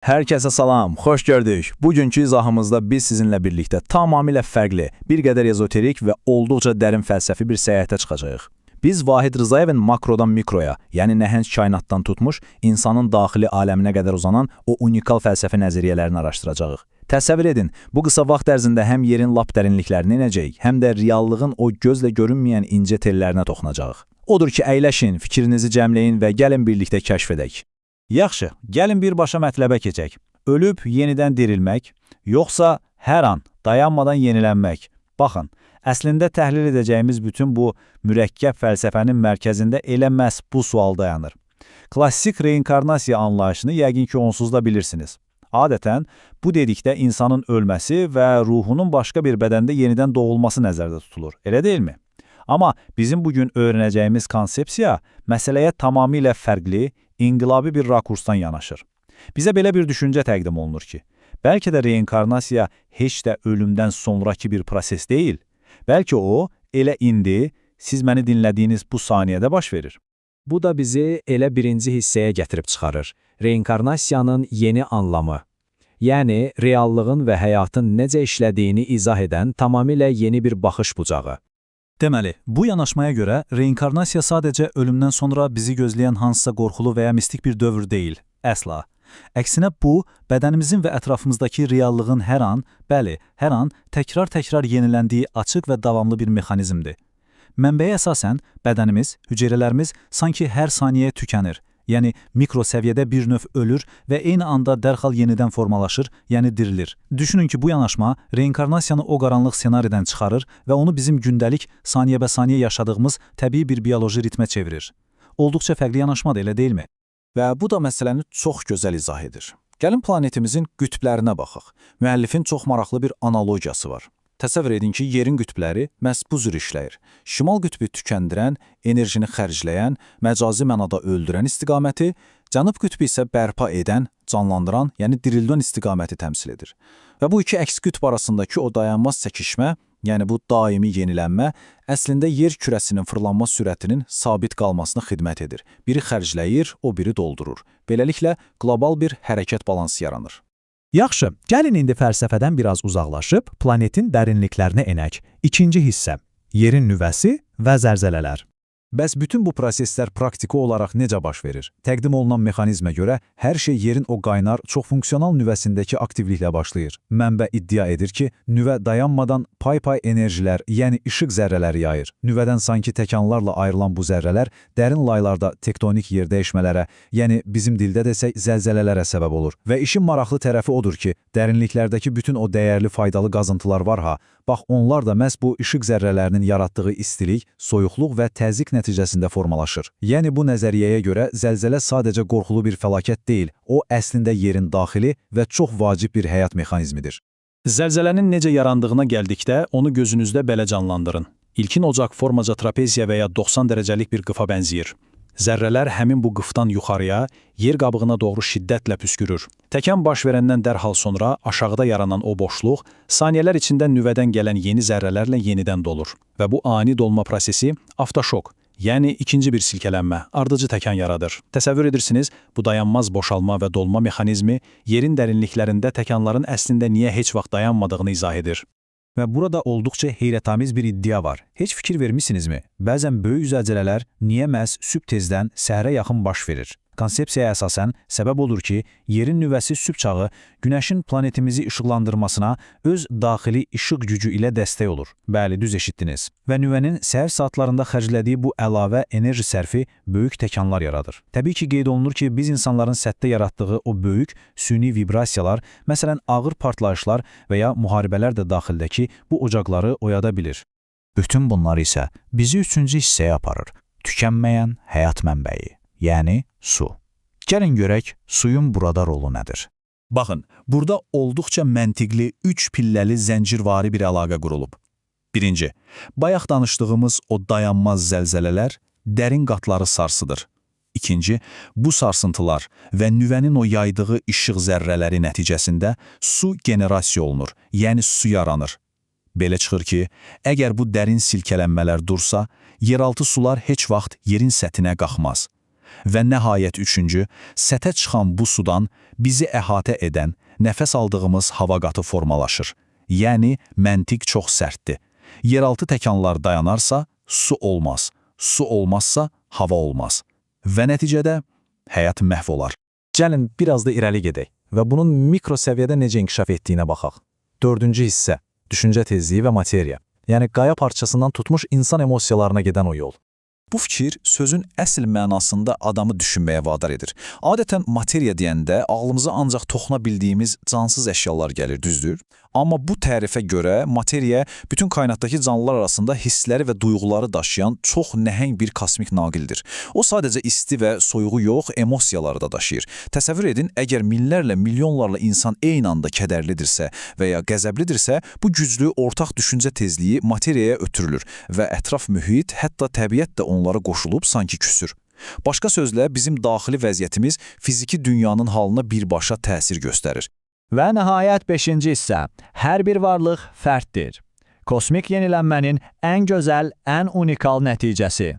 Hər kəsə salam, xoş gördük. Bugünkü izahımızda biz sizinlə birlikdə tamamilə fərqli, bir qədər ezoterik və olduqca dərin fəlsəfi bir səyahətə çıxacağıq. Biz Vahid Rzayevin makrodan mikroya, yəni nəhəng kainatdan tutmuş insanın daxili aləminə qədər uzanan o unikal fəlsəfi nəzəriyyələrini araşdıracağıq. Təsəvvür edin, bu qısa vaxt ərzində həm yerin lap dərinliklərinə enəcəyik, həm də reallığın o gözlə görünməyən incə tellərinə toxunacağıq. Odur ki, əyləşin, fikrinizi cəmləyin və gəlin birlikdə kəşf edək. Yaxşı, gəlin birbaşa mətləbə keçək. Ölüb yenidən dirilmək, yoxsa hər an dayanmadan yenilənmək? Baxın, əslində təhlil edəcəyimiz bütün bu mürəkkəb fəlsəfənin mərkəzində elə məhz bu sual dayanır. Klassik reinkarnasiya anlayışını yəqin ki, onsuz da bilirsiniz. Adətən bu dedikdə insanın ölməsi və ruhunun başqa bir bədəndə yenidən doğulması nəzərdə tutulur. Elə deyilmi? Amma bizim bugün öyrənəcəyimiz konsepsiya məsələyə tamamilə fərqli, inqilabi bir rakursdan yanaşır. Bizə belə bir düşüncə təqdim olunur ki, bəlkə də reinkarnasiya heç də ölümdən sonrakı bir proses deyil, bəlkə o, elə indi siz məni dinlədiyiniz bu saniyədə baş verir. Bu da bizi elə birinci hissəyə gətirib çıxarır. Reinkarnasiyanın yeni anlamı. Yəni, reallığın və həyatın necə işlədiyini izah edən tamamilə yeni bir baxış bucağı. Deməli, bu yanaşmaya görə reinkarnasiya sadəcə ölümdən sonra bizi gözləyən hansısa qorxulu və ya mistik bir dövr deyil, əsla. Əksinə bu, bədənimizin və ətrafımızdakı reallığın hər an, bəli, hər an təkrar-təkrar yeniləndiyi açıq və davamlı bir mexanizmdir. Mənbəyə əsasən bədənimiz, hüceyrələrimiz sanki hər saniyə tükənir. Yəni mikro səviyyədə bir növ ölür və eyni anda dərhal yenidən formalaşır, yəni dirilir. Düşünün ki, bu yanaşma reinkarnasiyanı o qaranlıq ssenaridən çıxarır və onu bizim gündəlik, saniyəbəsaniyə yaşadığımız təbii bir bioloji ritmə çevirir. Olduqca fərqli yanaşmadır, elə deyilmi? Və bu da məsələni çox gözəl izah edir. Gəlin planetimizin qütblərinə baxaq. Müəllifin çox maraqlı bir analogiyası var. Təsəvvür edin ki, yerin qütbləri məhz bu cür işləyir. Şimal qütbü tükəndirən, enerjini xərcləyən, məcazi mənada öldürən istiqaməti, cənub qütbü isə bərpa edən, canlandıran, yəni dirildən istiqaməti təmsil edir. Və bu iki əks qütb arasındakı o dayanmaz çəkişmə, yəni bu daimi yenilənmə, əslində yer kürəsinin fırlanma sürətinin sabit qalmasına xidmət edir. Biri xərcləyir, o biri doldurur. Beləliklə, qlobal bir hərəkət balansı yaranır. Yaxşı, gəlin indi fəlsəfədən biraz uzaqlaşıb planetin dərinliklərinə enək. İkinci hissə: Yerin nüvəsi və zəlzələlər. Bəs bütün bu proseslər praktiki olaraq necə baş verir? Təqdim olunan mexanizmə görə hər şey yerin o qaynar, çoxfunksijonal nüvəsindəki aktivliklə başlayır. Mənbə iddia edir ki, nüvə dayanmadan pay-pay enerjilər, yəni işıq zərrələri yayır. Nüvədən sanki təkanlarla ayrılan bu zərrələr dərin laylarda tektonik yerdəyişmələrə, yəni bizim dildə desək zəlzələlərə səbəb olur. Və işin maraqlı tərəfi odur ki, dərinliklərdəki bütün o dəyərli faydalı qazıntılar var ha, bax onlar da məhz bu işıq zərrələrinin yaratdığı istilik, soyuqluq və təzyiq nəticəsində formalaşır. Yəni bu nəzəriyyəyə görə zəlzələ sadəcə qorxulu bir fəlakət deyil, o əslində yerin daxili və çox vacib bir həyat mexanizmidir. Zəlzələnin necə yarandığına gəldikdə onu gözünüzdə belə canlandırın. İlkin ocaq formaca trapeziya və ya 90 dərəcəlik bir qıfa bənzəyir. Zərrələr həmin bu qıfdan yuxarıya, yer qabığına doğru şiddətlə püskürür. Təkan baş verəndən dərhal sonra aşağıda yaranan o boşluq saniyələr içində nüvədən gələn yeni zərrələrlə yenidən dolur və bu ani dolma prosesi afterşok, yəni ikinci bir silkələnmə, ardıcı təkan yaradır. Təsəvvür edirsiniz, bu dayanmaz boşalma və dolma mexanizmi yerin dərinliklərində təkanların əslində niyə heç vaxt dayanmadığını izah edir. Və burada olduqca heyrətamiz bir iddia var. Heç fikir vermisinizmi? Bəzən böyük zəlzələlər niyə məhz sübh tezdən səhərə yaxın baş verir? Konsepsiyaya əsasən səbəb odur ki, yerin nüvəsi sübh çağı günəşin planetimizi işıqlandırmasına öz daxili işıq gücü ilə dəstək olur. Bəli, düz eşitdiniz. Və nüvənin səhər saatlarında xərclədiyi bu əlavə enerji sərfi böyük təkanlar yaradır. Təbii ki, qeyd olunur ki, biz insanların səthdə yaratdığı o böyük süni vibrasiyalar, məsələn, ağır partlayışlar və ya müharibələr də daxildəki bu ocaqları oyada bilir. Bütün bunlar isə bizi üçüncü hissəyə aparır. Tükənməyən həyat mənbəyi, yəni su. Gəlin görək, suyun burada rolu nədir? Baxın, burada olduqca məntiqli üç pilləli zəncirvari bir əlaqə qurulub. Birinci, bayaq danışdığımız o dayanmaz zəlzələlər dərin qatları sarsıdır. İkinci, bu sarsıntılar və nüvənin o yaydığı işıq zərrələri nəticəsində su generasiya olunur, yəni su yaranır. Belə çıxır ki, əgər bu dərin silkələnmələr dursa, yeraltı sular heç vaxt yerin səthinə qalxmaz. Və nəhayət üçüncü, sətə çıxan bu sudan bizi əhatə edən, nəfəs aldığımız hava qatı formalaşır. Yəni, məntiq çox sərtdir. Yeraltı təkanlar dayanarsa, su olmaz. Su olmazsa, hava olmaz. Və nəticədə həyat məhv olar. Gəlin biraz da irəli gedək və bunun mikro səviyyədə necə inkişaf etdiyinə baxaq. Dördüncü hissə, düşüncə tezliyi və materiya. Yəni qaya parçasından tutmuş insan emosiyalarına gedən o yol. Bu fikir sözün əsl mənasında adamı düşünməyə vadar edir. Adətən materiya deyəndə ağlımıza ancaq toxuna bildiyimiz cansız əşyalar gəlir, düzdür? Amma bu tərifə görə materiya bütün kainatdakı canlılar arasında hissləri və duyğuları daşıyan çox nəhəng bir kosmik naqildir. O sadəcə isti və soyuğu yox, emosiyaları da daşıyır. Təsəvvür edin, əgər minlərlə, milyonlarla insan eyni anda kədərlidirsə və ya qəzəblidirsə, bu güclü ortaq düşüncə tezliyi materiyaya ötürülür və ətraf mühit, hətta təbiət də onlara qoşulub sanki küsür. Başqa sözlə, bizim daxili vəziyyətimiz fiziki dünyanın halına birbaşa təsir göstərir. Və nəhayət beşinci hissə, hər bir varlıq fərddir. Kosmik yenilənmənin ən gözəl, ən unikal nəticəsi.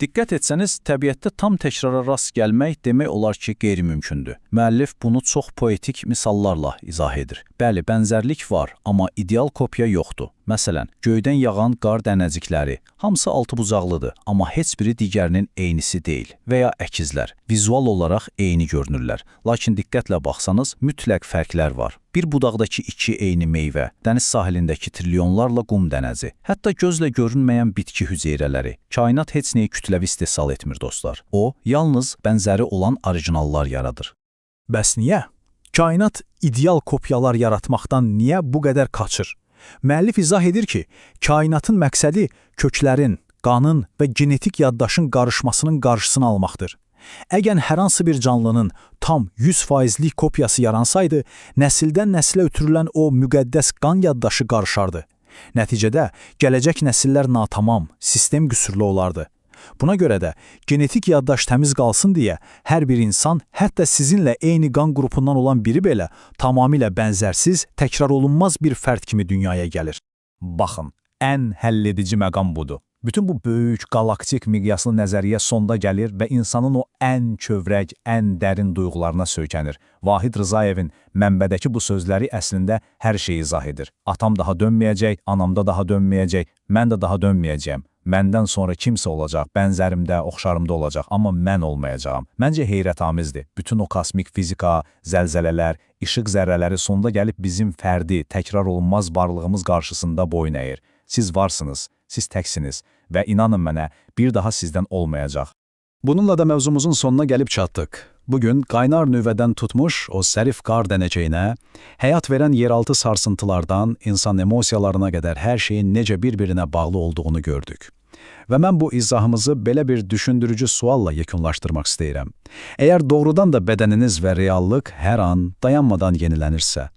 Diqqət etsəniz, təbiətdə tam təkrara rast gəlmək demək olar ki, qeyri-mümkündür. Müəllif bunu çox poetik misallarla izah edir. Bəli, bənzərlik var, amma ideal kopya yoxdur. Məsələn, göydən yağan qar dənəcikləri hamısı altıbucaqlıdır, amma heç biri digərinin eynisi deyil və ya əkizlər. Vizual olaraq eyni görünürlər. Lakin diqqətlə baxsanız, mütləq fərqlər var. Bir budaqdakı iki eyni meyvə, dəniz sahilindəki trilyonlarla qum dənəzi, hətta gözlə görünməyən bitki hüceyrələri. Kainat heç nəyi kütləvi istehsal etmir dostlar. O, yalnız bənzəri olan orijinallar yaradır. Bəs niyə? Kainat ideal kopyalar yaratmaqdan niyə bu qədər qaçır? Müəllif izah edir ki, kainatın məqsədi köklərin, qanın və genetik yaddaşın qarışmasının qarşısını almaqdır. Əgər hər hansı bir canlının tam 100%lik kopyası yaransaydı, nəsildən nəslə ötürülən o müqəddəs qan yaddaşı qarışardı. Nəticədə gələcək nəsillər natamam, sistem qüsurlu olardı. Buna görə də genetik yaddaş təmiz qalsın deyə hər bir insan, hətta sizinlə eyni qan qrupundan olan biri belə tamamilə bənzərsiz, təkrar olunmaz bir fərd kimi dünyaya gəlir. Baxın, ən həlledici məqam budur. Bütün bu böyük galaktik miqyaslı nəzəriyyə sonda gəlir və insanın o ən kövrək, ən dərin duyğularına söykənir. Vahid Rızayevin mənbədəki bu sözləri əslində hər şeyi izah edir. Atam daha dönməyəcək, anam da daha dönməyəcək, mən də daha dönməyəcəyəm. Məndən sonra kimsə olacaq, bənzərimdə, oxşarımda olacaq, amma mən olmayacağam. Məncə heyrətamizdir. Bütün o kosmik fizika, zəlzələlər, işıq zərrələri sonda gəlib bizim fərdi, təkrar olunmaz varlığımız qarşısında boyun əyir. Siz varsınız, siz təksiniz və inanın mənə, bir daha sizdən olmayacaq. Bununla da mövzumuzun sonuna gəlib çatdıq. Bugün qaynar nüvədən tutmuş o sərif qar dənəcəyinə, həyat verən yeraltı sarsıntılardan insan emosiyalarına qədər hər şeyin necə bir-birinə bağlı olduğunu gördük. Və mən bu izahımızı belə bir düşündürücü sualla yekunlaşdırmaq istəyirəm. Əgər doğrudan da bədəniniz və reallıq hər an dayanmadan yenilənirsə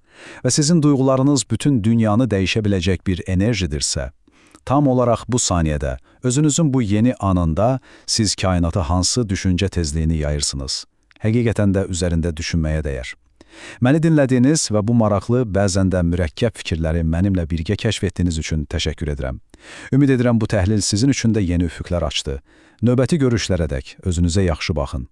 və sizin duyğularınız bütün dünyanı dəyişə biləcək bir enerjidirsə, tam olaraq bu saniyədə, özünüzün bu yeni anında siz kainata hansı düşüncə tezliyini yayırsınız? Həqiqətən də üzərində düşünməyə dəyər. Məni dinlədiyiniz və bu maraqlı, bəzən də mürəkkəb fikirləri mənimlə birgə kəşf etdiyiniz üçün təşəkkür edirəm. Ümid edirəm bu təhlil sizin üçün də yeni üfüqlər açdı. Növbəti görüşlərədək özünüzə yaxşı baxın.